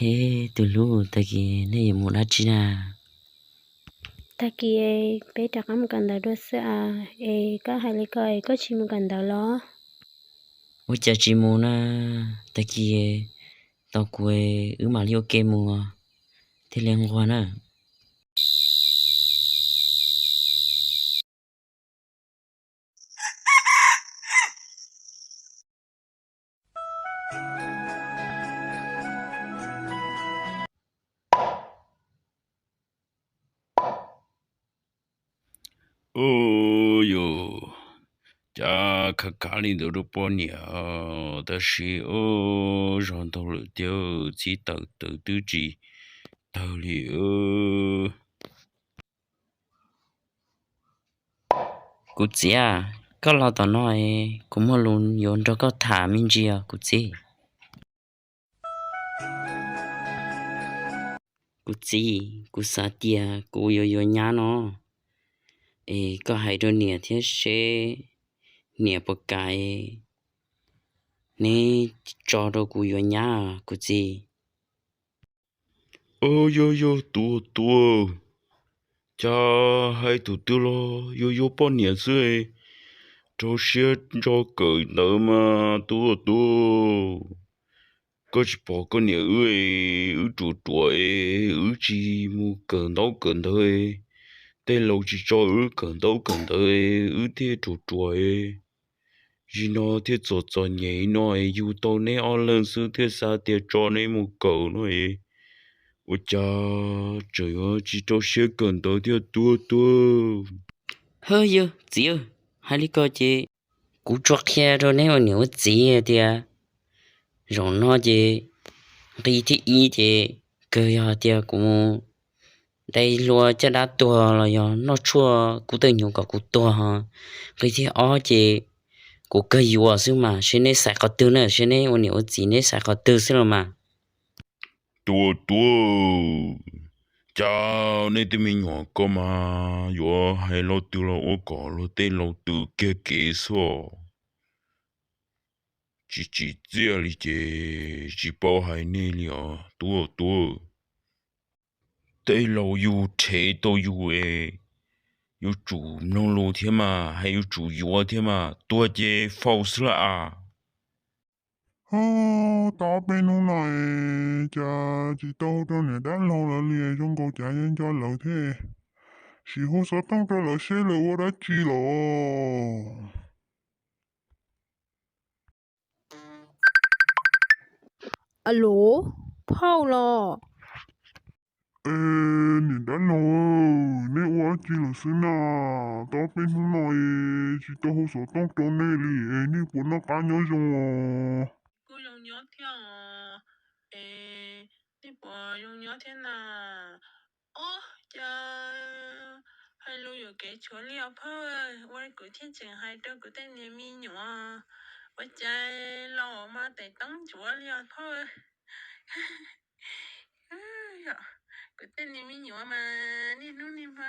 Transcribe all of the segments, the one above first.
He, tus hlub, tag kis nej yuav mus dab tsi na? Tag kis peb rov qab mus kawm ntawv dua xwb as, es koj hais li ko es koj tsis mus kawm ntawv los? Ua cas tsis mus na, tag kis tos kuv wb mam li ua ke mus thiaj li nquag na. Ub, yus, cas khav khav li ntawd rau poj niam, tab sis ub, zog ntau lawm thiab, txhib tawm tawv twb tsis tawg li. Kuv txiv, koj los tom no, kuv muaj lus yuav nrog koj tham me ntsis os kuv txiv. Kuv txiv, kuv xav tias kuv yuav yuav nyab no, es koj hais rau niam thiab seb niam puas kam, neb tso rau kuv yuav nyab kuv txiv. Yog yog, tus tuaj, cas hais tus twg los yuav yuav poj niam xwb, rau siab ntso kawm ntawv mas tus tuaj. Koj tsis pom koj niam wb, wb ruam ruam es wb tsis mus kawm ntaub kawm ntawv, tej laus tsis tso wb kawm ntaub kawm ntawv wb thiaj ruam ruam. Zim no thiaj txom txom nyem no es yug tau neb ob leeg xwb thiaj xav tias tso neb mus kawm no es, ua cas tseem yuav tsis rau siab kawm ntawv thiab tuaj tuaj. Hawb yawg txiv, hais li ko ces kuv tsuas qhia rau neb ua niam ua txiv tias zaum no ces nqi thib ib ces kawg yog tias kuv mus dai hlua caj dab tuag los yog noj tshuaj kub tawj hnyuv kom kuv tuag. Nqi thib ob ces kuv kawg yuav xwb mas, seb neb xaiv qhov twg na, seb neb ua niam ua txiv neb xaiv qhov twg xwb los mas. Tuaj tuaj, cas nej tej me nyuam ko mas yuav hais lo twg los ua kom luag tej laus twm kiag kev xwb os. Tsis tsim txiaj li ces tsis paub hais nej li os tuaj tuaj. Tej laus yug rhev tau yus es yuav tsum mloog lus thiab mas, hais yuav tsum yuav thiab mas, tuag ces faus xwb lawm as. Ho, tau ob peb hnub no es cas tsis tau hu rau niam dab laug lawv li, zoo nkaus cas nco nco lawv thiab. Sim hu xov tooj rau lawv seb lawv ua dab tsi los. Alo, phauj los? Es niam dab laug, nej ua dab tsi lawm xwb na? Tau ob peb hnub no es tsis tau hu xov tooj rau nej li, nej puas noj qab nyob zoo os? Kuj zoo nyob thiab os. Es nej puas zoo nyob thiab na? Ob, cas hais lus yuam kev tshuav li os phauj, ua kuv thiaj tseem hais rau kuv tej niag me nyuam, ua cas los mas tes toob ntsuav li os phauj. Kuv tej niag me nyuam mas niaj hnub niaj hmo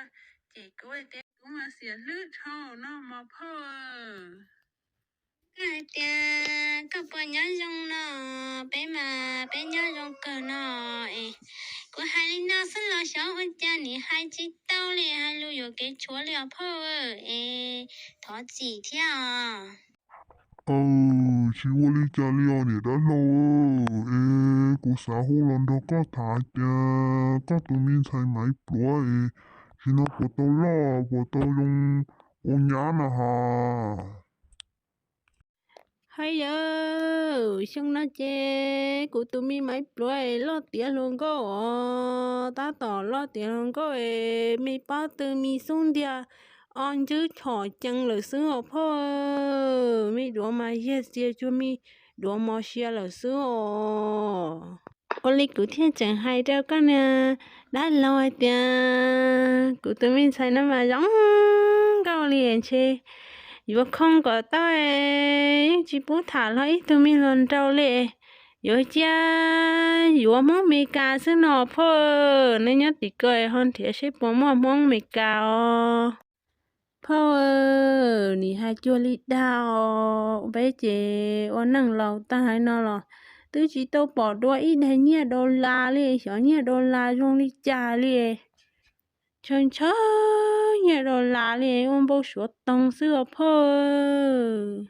cem kuv tias kuv mas xiam hlwb dhau no mos phauj. Koj hais tias koj puas nyob zoo no? Peb mas peb nyob zoo kawg no es. Kuv hais li no xwb los xyov ua cas nim hais tsis tau li, hais lus yuam kev tshuav li os phauj, es thov txim thiab os. Aw, tsis ua li cas li os niam dab laug, es kuv xav hu los nrog koj tham hais tias koj tus me ntxhais Maiv Pluav es, tsis no puas tau loj puas tau zoo ua nyab na has? Hais yawm, xyoo no ces kuv tus me Maiv Pluav es loj tiav hluas nkauj os, tab tom loj tiav hluas nkauj es me pob tw me xub ntiag o ntswb chom cees lawm xwb os phauj, me duav mas yiag xias cuag me duav mos sia lawm xwb os. Ua li kuv thiaj tseem hais rau koj niag dab laug hais tias kuv tus me ntxhais no mas zoo nkauj li ntshe yuav khoo kom tau, yeej tsis pub tham hlo ib tug me hluas nraug li. Yuav cia yuav Hmoob Amelikas xwb no phauj, neb nyob tim ko ho nrhiav seb puas muaj Hmoob Amelikas os. Phauj, nim hais cuag li dag os, peb ces ua neej laus tag hais no los twb tsis tau pom dua ib daim nyiaj dollar li, xyov nyiaj dollar zoo li cas li. Ntshaw ntshaw nyiaj dollar li, ua npau suav toog xwb os phauj.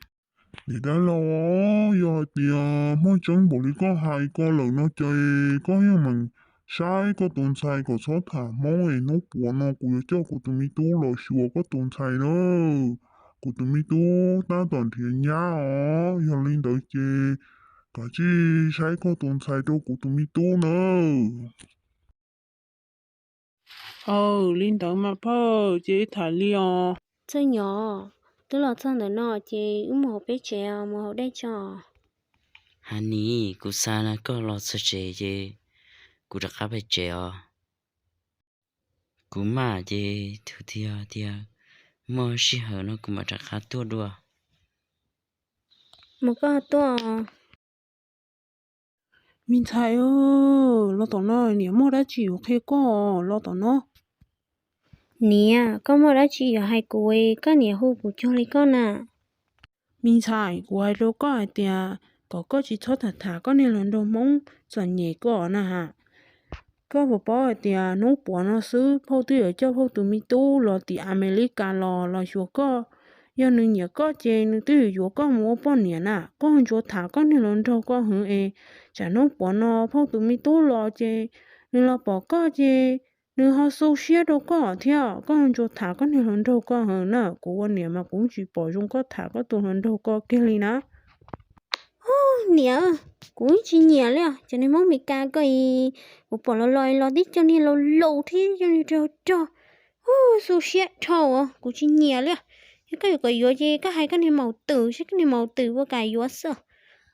Niam dab laug, yog hais tias muaj tseeb npaum li koj hais ko lawm no ces koj yeej meem saib koj tus ntxhais kom txhob tham Hmoob es hnub puav no kuv yuav coj kuv tus me tub los xyuas koj tus ntxhais na. Kuv tus me tub tab tom nrhiav nyab os, yog li ntawd ces koj tsij saib koj tus ntxhais rau kuv tus me tub nawb. Aw, li ntawd mas phauj, ces tham li os. Txawj Nyov, twb los txog ntawm no ces wb mus hauv peb tsev os, mus hauv dej tso. Hais nis, kuv xav na koj los txog tsev ces kuv rov qab pem tsev os. Kuv mam ces thaum twg tias muaj sij hawm no kuv mam rov qab tuaj dua. Mus koj tuaj. Me ntxhais, los tom no, niam muaj dab tsi yuav qhia koj, los tom no. Niam, koj muaj dab tsi yuav hais kuv, koj niam hu kuv cuag li koj na. Me ntxhais, kuv hais rau koj hais tias kom koj tsis txhob tham tham koj niag hluas nraug Hmoob txom nyem koj na has. Koj puas paub hais tias hnub puav no xwb phauj twb yuav coj phauj tus me tub los tim Amelikas los los xyuas koj. Yog nws nyiam koj ces nws twb yuav yuav koj mus ua poj niam na. Koj ntsuas tham koj niag hluas nraug koj heev es tsam hnub puav no phauj tus me tub los ces nws los pom koj ces nws ho xu siab rau koj thiab. Koj ntsuas tham koj niag hluas nraug koj heev na, kuv ua niam mas kuv tsis pom zoo koj tham koj tus hluas nraug koj kiag li na. Niam, kuv tsis nyiam li os, cov niag Hmoob Meskas ko, kuv pom los los los tib co niag laus laus thiab tib co niag rog rog, xu siab dhau, kuv tsis nyiam li. Yog koj yuav kom yuav ces koj hais koj niag maum twm, saib koj niag maum twm puas kam yuav xwb.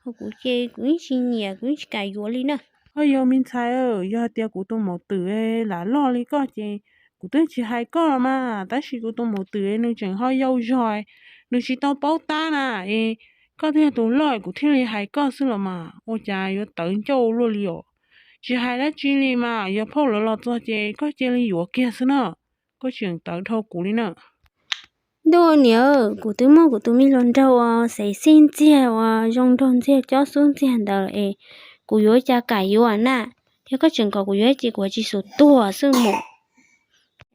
Ho kuv ces kuv yeej tsis nyiam, kuv yeej tsis kam yuav li na. Ho yog me ntxhais, yog hais tias kuv tus maum twm lam loj li koj ces kuv twb tsis hais koj los mas, tab sis kuv tus maum twm nws tseem ho yau zog, nws tsis tau paub tab na, es koj twb yog tus loj kuv thiaj li hais koj xwb los mas, ua cas yuav tawv ncauj luaj li os. Tsis hais dab tsi li mas, yog phauj lawv los txog ces koj cia li yuav kiag xwb na, koj tseem tawv dhau kuv li na. Ntuj niam, kuv twb muaj kuv tus me hluas nraug uas xev xij ntxiag uas zoo nraug ntxiag cob xub ntxiag ntawd es kuv yuav cas kam yuav na. Yog koj tseem kom kuv yuav ces kuv tsis xum tuag xwb mus.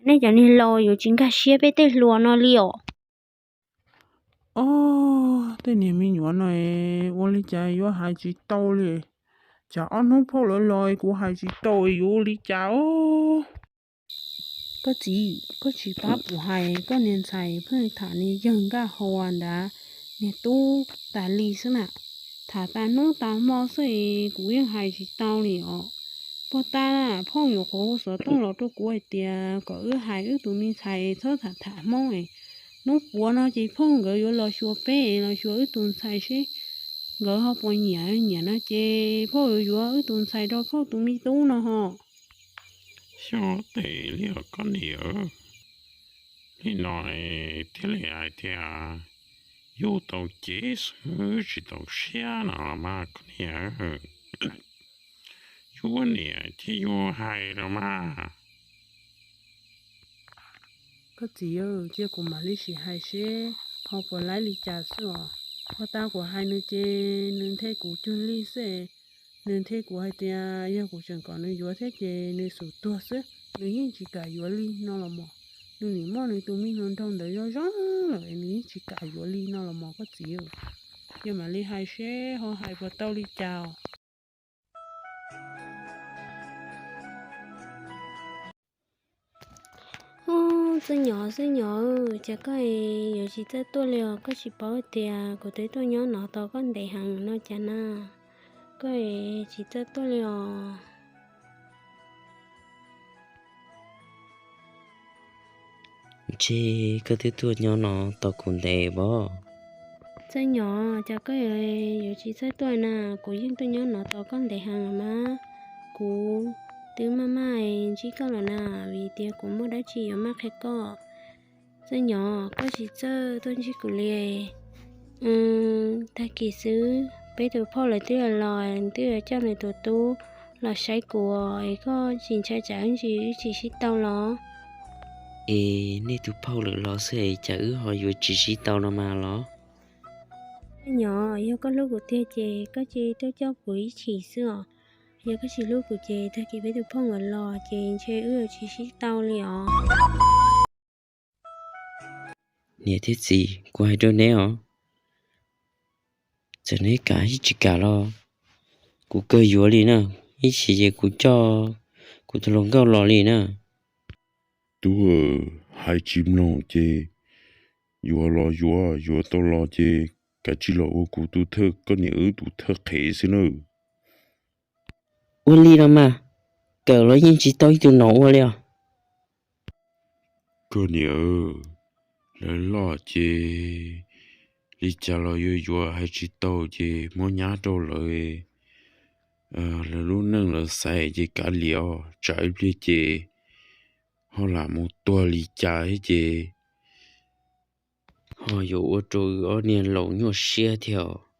Nej cov niag laus yuav tsis nkag siab peb tej hluas no li os. Os, tej niag me nyuam no ua li cas yuav hais tsis tau li. Tsam ob hnub phauj lawv los kuv hais tsis tau yuav ua li cas os. Koj txiv, koj tsis pab kuv hais, koj niag ntxhais pheej tham niag yawg Nkaj Hau ntawd, niag tub tas li xwb na. Tham tas hnub tas hmo xwb es kuv yeej hais tsis tau li os. Puag ta phauj nyuam qhuav hu xov tooj los rau kuv hais tias kom wb hais wb tus me ntxhais txhob tham tham Hmoob es hnub puav no ces phauj nkawd yuav los xyuas peb es los xyuas wb tus ntxhais seb nkawd ho puas nyiam nyiam no ces phauj yuav yuav wb tus ntxhais rau phauj tus me tub no ho. Xyov tes li os koj niam. Li no thiaj li hais tias yus tau cev xwb tsis tau siab no los mas koj niam. Yuav niam thiaj yuav hais los mas. Koj txiv, cia kuv mam li sim hais seb ho puas laib li cas xwb os. Ho tas kuv hais nws ces nws nthe kuv cuag li xwb. Nws nthe kuv hais tias yog kuv tseem kom nws yuav thiab ces nws xum tuag xwb, nws yeej tsis kam yuav li no los mas. Nws nim muaj nws tus me hluas nraug ntawd zoo zoo lawm es nws yeej tsis kam yuav li no los mas koj txiv. Cia mam li hais seb ho hais puas tau li cas os. Txawj Nyov, Txawj Nyov, cas koj yuav tsis txawj tuaj li os? Koj tsis paub tias kuv twb tuaj nyob no tos koj ntev heev no cas na, koj tsis txawj tuaj li os? Ntshe koj twb tuaj nyob no tos kuv ntev pob. Txawj Nyov, cas koj yuav tsis txawj tuaj na, kuv yeej tuaj nyob no tos koj ntev heev los mas. Kuv twb maj maj ntsib koj los na, vim tias kuv muaj dab tsi yuav maj qhia koj. Txawj Nyov, koj tsis txawj tuaj ntsib kuv li. Tag kis xwb peb tus phauj lawv twb los, twb coj nws tus tub los saib kuv, es koj tsis ntshai tsam wb tsis sib tau los? Es nej tus phauj lawv los xwb es cas wb ho yuav tsis sib tau no mas los? Nyom, yog koj hlub kuv tiag ces koj cia li tuaj coj kuv ib chim xwb os. Yog koj tsis hlub kuv ces tag kis peb tus phooj ywg los ces ntshe wb yuav tsis sib tau li os. Niam thiab txiv, kuv hais rau neb os, txawm neb kam ib tsis kam los kuv kawg yuav li na. Ib chim ces kuv coj kuv tus hluas nkauj los li na. Tub, hais tsis mloog ces yuav los yuav, yuav tau los ces kav tsij los ua kuv tus thawj, koj niam wb tus thawj qhev xwb nawb. Ua li los mas, kawm los yeej tsis tau ib tug nom ua li os. Koj niam, lawv loj ces li cas los yuav yuav hais tsis tau ces muab nyab rau lawv, lawv lub neej lawv xaiv ces kav liam os, tsam ib pliag ces ho lam mus tuag li cas thiab ces ho yuav ua rau wb ob niag laus nyuaj siab thiab os.